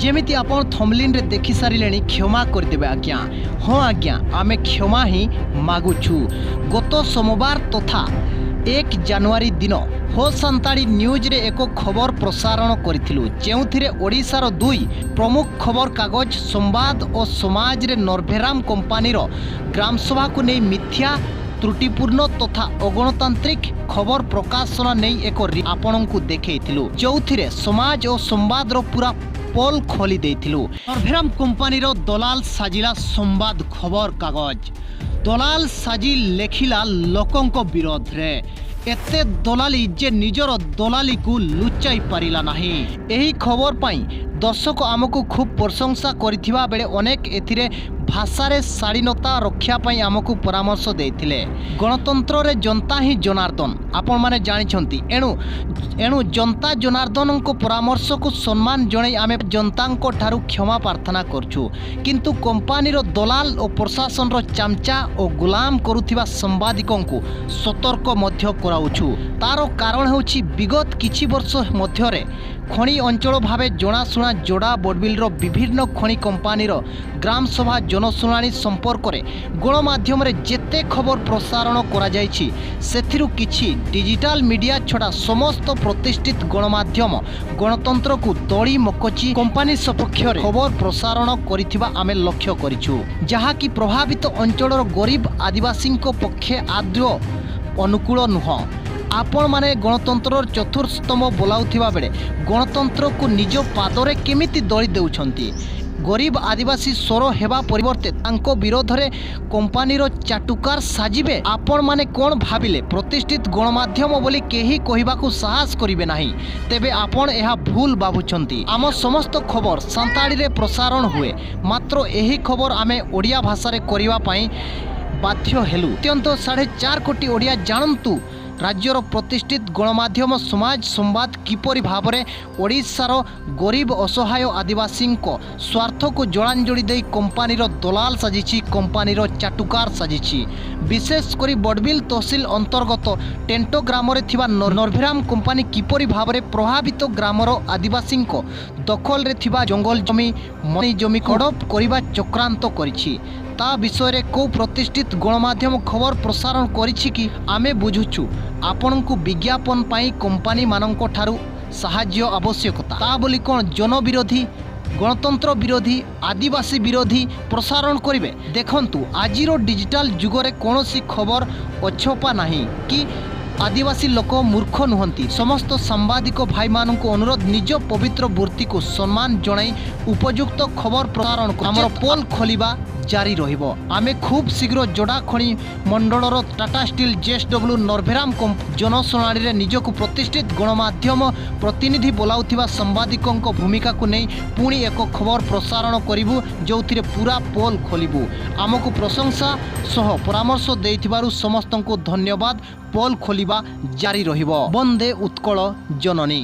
ଯେମିତି ଆପଣ ଥମ୍ବନେଲ୍‌ରେ ଦେଖି ସାରିଲେଣି, କ୍ଷମା କରିଦେବେ ଆଜ୍ଞା। ହଁ ଆଜ୍ଞା, ଆମେ କ୍ଷମା ହିଁ ମାଗୁଛୁ। ଗତ ସୋମବାର ତଥା 1 ଜାନୁଆରୀ ଦିନ ହୋ ସାନ୍ତାଳୀ ନ୍ୟୁଜ୍ରେ ଏକ ଖବର ପ୍ରସାରଣ କରିଥିଲୁ, ଯେଉଁଥିରେ ଓଡ଼ିଶାର ଦୁଇ ପ୍ରମୁଖ ଖବରକାଗଜ ସମ୍ବାଦ ଓ ସମାଜରେ ନର୍ଭେରାମ କମ୍ପାନୀର ଗ୍ରାମସଭାକୁ ନେଇ ମିଥ୍ୟା, ତ୍ରୁଟିପୂର୍ଣ୍ଣ ତଥା ଅଗଣତାନ୍ତ୍ରିକ ଖବର ପ୍ରକାଶନ ନେଇ ଏକ ଆପଣଙ୍କୁ ଦେଖେଇଥିଲୁ, ଯେଉଁଥିରେ ସମାଜ ଓ ସମ୍ବାଦର ପୁରା ପୋଲ ଖୋଲି ଦେଇଥିଲୁ। ନର୍ଭେରାମ କମ୍ପାନୀର ଦଲାଲ ସାଜିଲା ସମ୍ବାଦ ଖବରକାଗଜ। ଦଲାଲ ସାଜି ଲେଖିଲା ଲୋକଙ୍କ ବିରୋଧରେ। ଏତେ ଦଲାଲି ଯେ ନିଜର ଦଲାଲିକୁ ଲୁଚାଇ ପାରିଲା ନାହିଁ। ଏହି ଖବର ପାଇଁ ଦର୍ଶକ ଆମକୁ ଖୁବ୍ ପ୍ରଶଂସା କରିଥିବା ବେଳେ ଅନେକ ଏଥିରେ ଭାଷାରେ ଶାଳୀନତା ରକ୍ଷା ପାଇଁ ଆମକୁ ପରାମର୍ଶ ଦେଇଥିଲେ। ଗଣତନ୍ତ୍ରରେ ଜନତା ହିଁ ଜନାର୍ଦ୍ଦନ, ଆପଣମାନେ ଜାଣିଛନ୍ତି। ଏଣୁ ଜନତା ଜନାର୍ଦ୍ଦନଙ୍କ ପରାମର୍ଶକୁ ସମ୍ମାନ ଜଣାଇ ଆମେ ଜନତାଙ୍କ ଠାରୁ କ୍ଷମା ପ୍ରାର୍ଥନା କରୁଛୁ। କିନ୍ତୁ କମ୍ପାନୀର ଦଲାଲ ଓ ପ୍ରଶାସନର ଚାମଚା ଓ ଗୁଲାମ କରୁଥିବା ସାମ୍ବାଦିକଙ୍କୁ ସତର୍କ ମଧ୍ୟ କରାଉଛୁ। ତାର କାରଣ ହେଉଛି, ବିଗତ କିଛି ବର୍ଷ ମଧ୍ୟରେ ଖଣି ଅଞ୍ଚଳ ଭାବେ ଜଣାଶୁଣା ଯୋଡ଼ା ବଡ଼ବିଲର ବିଭିନ୍ନ ଖଣି କମ୍ପାନୀର ଗ୍ରାମସଭା, ଜନଶୁଣାଣି ସମ୍ପର୍କରେ ଗଣମାଧ୍ୟମରେ ଯେତେ ଖବର ପ୍ରସାରଣ କରାଯାଇଛି, ସେଥିରୁ କିଛି ଡିଜିଟାଲ ମିଡ଼ିଆ ଛଡ଼ା ସମସ୍ତ ପ୍ରତିଷ୍ଠିତ ଗଣମାଧ୍ୟମ ଗଣତନ୍ତ୍ରକୁ ଦଳି ମକଚି କମ୍ପାନୀ ସପକ୍ଷରେ ଖବର ପ୍ରସାରଣ କରିଥିବା ଆମେ ଲକ୍ଷ୍ୟ କରିଛୁ, ଯାହାକି ପ୍ରଭାବିତ ଅଞ୍ଚଳର ଗରିବ ଆଦିବାସୀଙ୍କ ପକ୍ଷେ ଆଦୌ ଅନୁକୂଳ ନୁହଁ। ଆପଣମାନେ ଗଣତନ୍ତ୍ରର ଚତୁର୍ସ୍ତମ୍ଭ ବୋଲାଉଥିବା ବେଳେ ଗଣତନ୍ତ୍ରକୁ ନିଜ ପାଦରେ କେମିତି ଦଳି ଦେଉଛନ୍ତି? ଗରିବ ଆଦିବାସୀ ସ୍ୱର ହେବା ପରିବର୍ତ୍ତେ ତାଙ୍କ ବିରୋଧରେ କମ୍ପାନୀର ଚାଟୁକାର ସାଜିବେ? ଆପଣମାନେ କ'ଣ ଭାବିଲେ, ପ୍ରତିଷ୍ଠିତ ଗଣମାଧ୍ୟମ ବୋଲି କେହି କହିବାକୁ ସାହସ କରିବେ ନାହିଁ? ତେବେ ଆପଣ ଏହା ଭୁଲ ଭାବୁଛନ୍ତି। ଆମ ସମସ୍ତ ଖବର ସାନ୍ତାଳୀରେ ପ୍ରସାରଣ ହୁଏ, ମାତ୍ର ଏହି ଖବର ଆମେ ଓଡ଼ିଆ ଭାଷାରେ କରିବା ପାଇଁ ବାଧ୍ୟ ହେଲୁ। ଅତ୍ୟନ୍ତ 4.5 କୋଟି ଓଡ଼ିଆ ଜାଣନ୍ତୁ, ରାଜ୍ୟର ପ୍ରତିଷ୍ଠିତ ଗଣମାଧ୍ୟମ ସମାଜ, ସମ୍ବାଦ କିପରି ଭାବରେ ଓଡ଼ିଶାର ଗରିବ ଅସହାୟ ଆଦିବାସୀଙ୍କ ସ୍ୱାର୍ଥକୁ ଜଳାଞ୍ଜଳି ଦେଇ କମ୍ପାନୀର ଦଲାଲ ସାଜିଛି, କମ୍ପାନୀର ଚାଟୁକାର ସାଜିଛି। ବିଶେଷ କରି ବଡ଼ବିଲ ତହସିଲ ଅନ୍ତର୍ଗତ ଟେଣ୍ଟୋ ଗ୍ରାମରେ ଥିବା ନର୍ଭେରାମ କମ୍ପାନୀ କିପରି ଭାବରେ ପ୍ରଭାବିତ ଗ୍ରାମର ଆଦିବାସୀଙ୍କ ଦଖଲରେ ଥିବା ଜଙ୍ଗଲ ଜମି, ମଣି ଜମି ହଡ଼ପ କରିବା ଚକ୍ରାନ୍ତ କରିଛି, ତା ବିଷୟରେ କେଉଁ ପ୍ରତିଷ୍ଠିତ ଗଣମାଧ୍ୟମ ଖବର ପ୍ରସାରଣ କରିଛି କି? ଆମେ ବୁଝୁଛୁ, ଆପଣଙ୍କୁ ବିଜ୍ଞାପନ ପାଇଁ କମ୍ପାନୀମାନଙ୍କ ଠାରୁ ସାହାଯ୍ୟ ଆବଶ୍ୟକତା। ତା ବୋଲି କ'ଣ ଜନବିରୋଧୀ, ଗଣତନ୍ତ୍ର ବିରୋଧୀ, ଆଦିବାସୀ ବିରୋଧୀ ପ୍ରସାରଣ କରିବେ? ଦେଖନ୍ତୁ, ଆଜିର ଡିଜିଟାଲ ଯୁଗରେ କୌଣସି ଖବର ଅଛପା ନାହିଁ କି ଆଦିବାସୀ ଲୋକ ମୂର୍ଖ ନୁହନ୍ତି। ସମସ୍ତ ସାମ୍ବାଦିକ ଭାଇମାନଙ୍କୁ ଅନୁରୋଧ, ନିଜ ପବିତ୍ର ବୃତ୍ତିକୁ ସମ୍ମାନ ଜଣାଇ ଉପଯୁକ୍ତ ଖବର ପ୍ରସାରଣ। ଆମର ପୋଲ୍ ଖୋଲିବା ଜାରି ରହିବ। ଆମେ ଖୁବ୍ ଶୀଘ୍ର ଯୋଡ଼ା ଖଣି ମଣ୍ଡଳର ଟାଟା ଷ୍ଟିଲ୍, ଜେଏସ୍ଡବ୍ଲ୍ୟୁ, ନର୍ଭେରାମ ଜନଶୁଣାଣିରେ ନିଜକୁ ପ୍ରତିଷ୍ଠିତ ଗଣମାଧ୍ୟମ ପ୍ରତିନିଧି ବୋଲାଉଥିବା ସାମ୍ବାଦିକଙ୍କ ଭୂମିକାକୁ ନେଇ ପୁଣି ଏକ ଖବର ପ୍ରସାରଣ କରିବୁ, ଯେଉଁଥିରେ ପୁରା ପୋଲ୍ ଖୋଲିବୁ। ଆମକୁ ପ୍ରଶଂସା ସହ ପରାମର୍ଶ ଦେଇଥିବାରୁ ସମସ୍ତଙ୍କୁ ଧନ୍ୟବାଦ। ପୋଲ୍ ଖୋଲିବା ଜାରି ରହିବ। ବନ୍ଦେ ଉତ୍କଳ ଜନନୀ।